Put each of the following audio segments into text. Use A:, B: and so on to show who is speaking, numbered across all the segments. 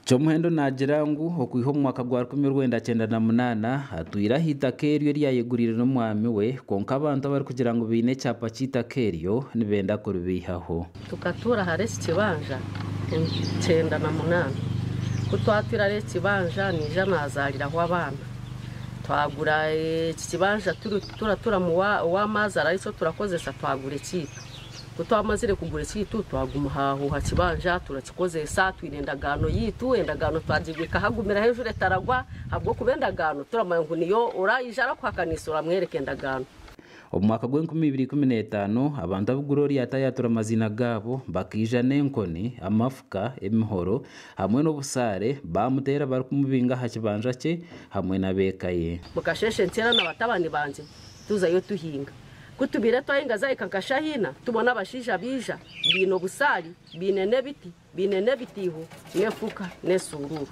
A: Kyomuhendo naagira ngu okwiha omu mwaka gwa 1998 atwire aha itaka eryo eri yayeguriire n'omwami we kwonka abantu abarikugira ngu baine ekyapa ky'eitaka eryo nibenda kuribaihaho.
B: Tukatuura ahari eki kibanja 98. Ku twatwire ahari eki kibanja naija nazaariraho abaana. Twagura eki kibanja turaturamu ow'amazaara arikyo turakozesa twagura ekyaitu. Ku twamazire kugura ekyaitu twaguma aho aha kibanja turakikozesa twine endagaano yaitu, endagaano twagibika hagumire ahu enjura etaragwa ahabw'okuba endagaano turamanya ngu niyo oraija arakuhakanisa oramwereka endagaano.
A: Omu mwaka gw'e2015 abantu abu Gloria ataayatura amaziina gaabo bakaija n'enkoni, amafuka, emihoro hamwe n'obusaare baamuteera barikumubinga aha kibanja kye hamwe n'ab'eka ye.
B: Mukasheeshe nteera na batabani bangye tuzayo tuhinga. Ku tubaire twahinga zahika nka shaaha ina tubona abashaija baija baine obusaari, baine n'ebiti, baine n'ebitiiho n'efuka n'esuruuru.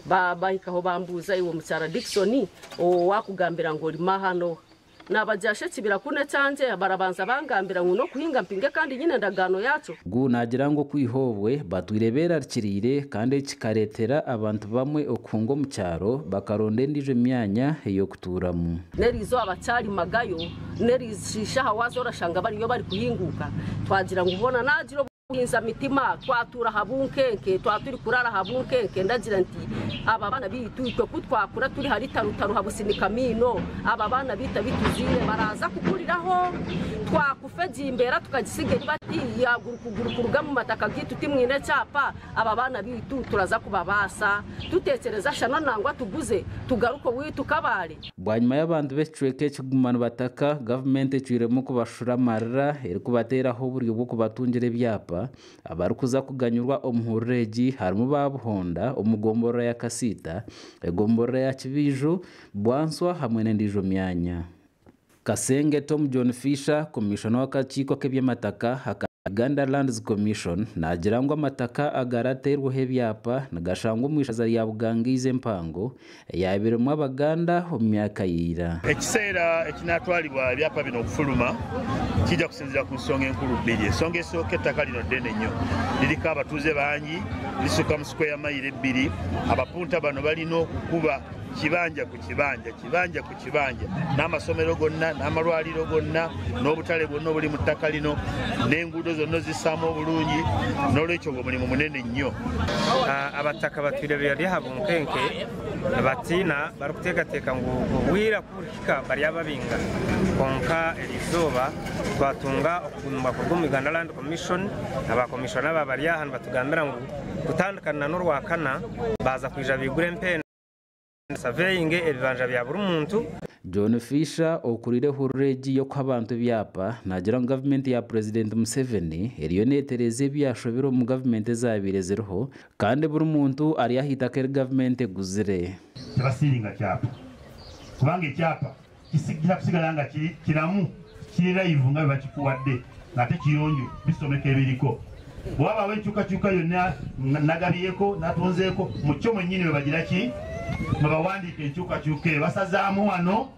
B: Bahikaho bambuuza iwe mukyara Dickson owakugambira ngu orima aha n'oha? Naabagira shi ekibira kunu ekyangye barabanza bangambira ngu n'okuhinga mpinge kandi nyine endagaano yaakyo.
A: Gu naagira ngu okwiha obwe batwire beerarikiriire kandi eki kikareetera abantu bamwe okuhunga omu kyaro bakaronda endiijo myanya ey'okutuuramu.
B: N'eriizooba bakyarimagayo, n'eriisha aha waaza orashanga bariyo barikuhinguuka. Twagira ngu hoona naagira obuhinza mitima, twatuura aha bunkenke, twaba turi kuraara aha bunkenke, ndagira nti aba baana baitu itwe ku twakura turi hari tarutaru ha businika maino, aba baana baitu abu tuzaire baraza kukuriraho, twakufa egi mbeera tukagisiga eri bati yaagurukuguru kuruga mu mataka gaitu timwine ekyapa, aba baana baitu turaza kubabaasa, tuteekyereza shana nangwa tuguze tugaruke owaitu Kabale.
A: Bwanyima y'abantu b'ekicweka eki kuguma nibataka, gavumenti ecwiremu kubashura amarira erikubateeraho oburyo bw'okubatungira ebyapa. Abarikuza kuganyurwa omu hururu egi harimu ba Buhonda omu gomborora ya Kasiita, egomborora ya Kibiiju, Bwanswa hamwe n'endiijo myanya. Kasenge Tom John Fisher, Komishona w'akakiiko k'eby'amataka aka Uganda Lands Commission naagira ngu amataka agarateirweho ebyapa nigashangwa omu ishaza rya Bugangaizi empango eyabairemu Abaganda omu myaka ya ira.
C: Ekiseera ekinaatwaribwa ebyapa bino okufuluma kiija kusinziira ku nsonga enkulu bbiri. Ensonga esooka ettaka lino ddene nnyo, liriko abatuuze bangi, lisukka mu sikweya mayiro ebbiri. Abapunta bano balina okukuba kibanja ku kibanja, kibanja ku kibanja, n'amasomero gonna, n'amalwaliro gonna, n'obutale bwonna obuli mu ttaka lino, n'enguudo zonna ozissaamu obulungi. N'olwekyo ogwo mulimu munene nnyo.
D: Abataka batwire bari aha bunkenke nibatiina barikuteekateeka ngu obwire ku burihika baryababinga. Kwonka eriizooba twatunga okugumirwa kuruga omu Uganda Land Commission, aba komishona aba bari aha nibatugambira ngu kutandika n'orwakana baaza kwija baigure empenda. Saveyinge ebibanja bya buri muntu.
A: John Fisher okuriire ehururu egi y'okuha abantu ebyapa naagira ngu gavumenti ya Purezidenti Museveni eriyo neetereeza ebyashobire omu gavumenti ezaabaire ziriho kandi buri muntu ari aha itaka eri gavumenti eguzire.
C: Tibasiiringa kyapa kubanga ekyapa kigira kusigala nga kiri kiramu, kiri live nga bwebakikuwadde ng'ate kiyonjo bisomeka ebiriko. Bwewabaawo enkyukakyuka yonna nagabyeko, natunzeeko, mu kyo mwennyini mwebagira ki? Mwebawandiika enkyukakyuka eyo, basazaamu wano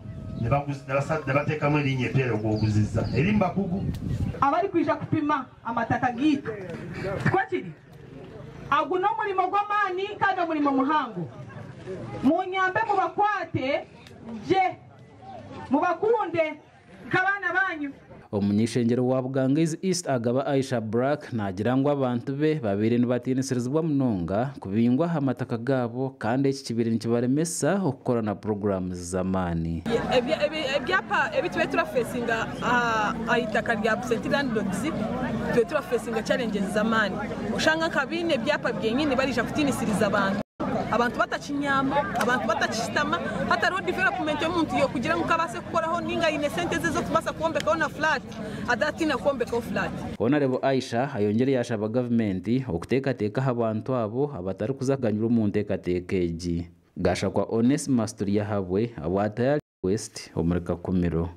C: nebateekamu erinnya epya eryo gw'oguzizza eri mu bakugu.
E: Abarikwija kupima amataka gaitu, tikwo kiri? Agu n'omurimo gw'amaani kandi omurimo muhango. Munyambe mubakwate gye, mubakunde nk'abaana baanyu.
A: Omuny'eishengyero wa Bugangaizi East Agaba Aisha Black naagira ngu abantu be babaire nibatiinisirizibwa munonga kubingwa aha mataka gaabo kandi eki kibaire nikibaremesa okukora na puroguraamu z'amaani.
F: Ebyapa ebi tubaire turafeesinga aha itaka rya absentee landlords tubaire turafeesinga challenges z'amaani. Oshanga nka baine ebyapa byenyini bariija kutiinisiriza abantu. Abantu batakinyama, abantu batakishutama, hatariho development omuntu y'okugira ngu kabaase kukoraho ninga aine sente ze z'okubaasa kwombekaho na flat atatiina kwombekaho flat.
A: Honarebo Aisha ayongyire yaashaba gavumenti okuteekateeka aha bantu abo abatarikuza kuganyirwa omu nteekateeka egi. Gashakwa Onesmus Turyahabwe, Abwatayali West omuri Kakumiro.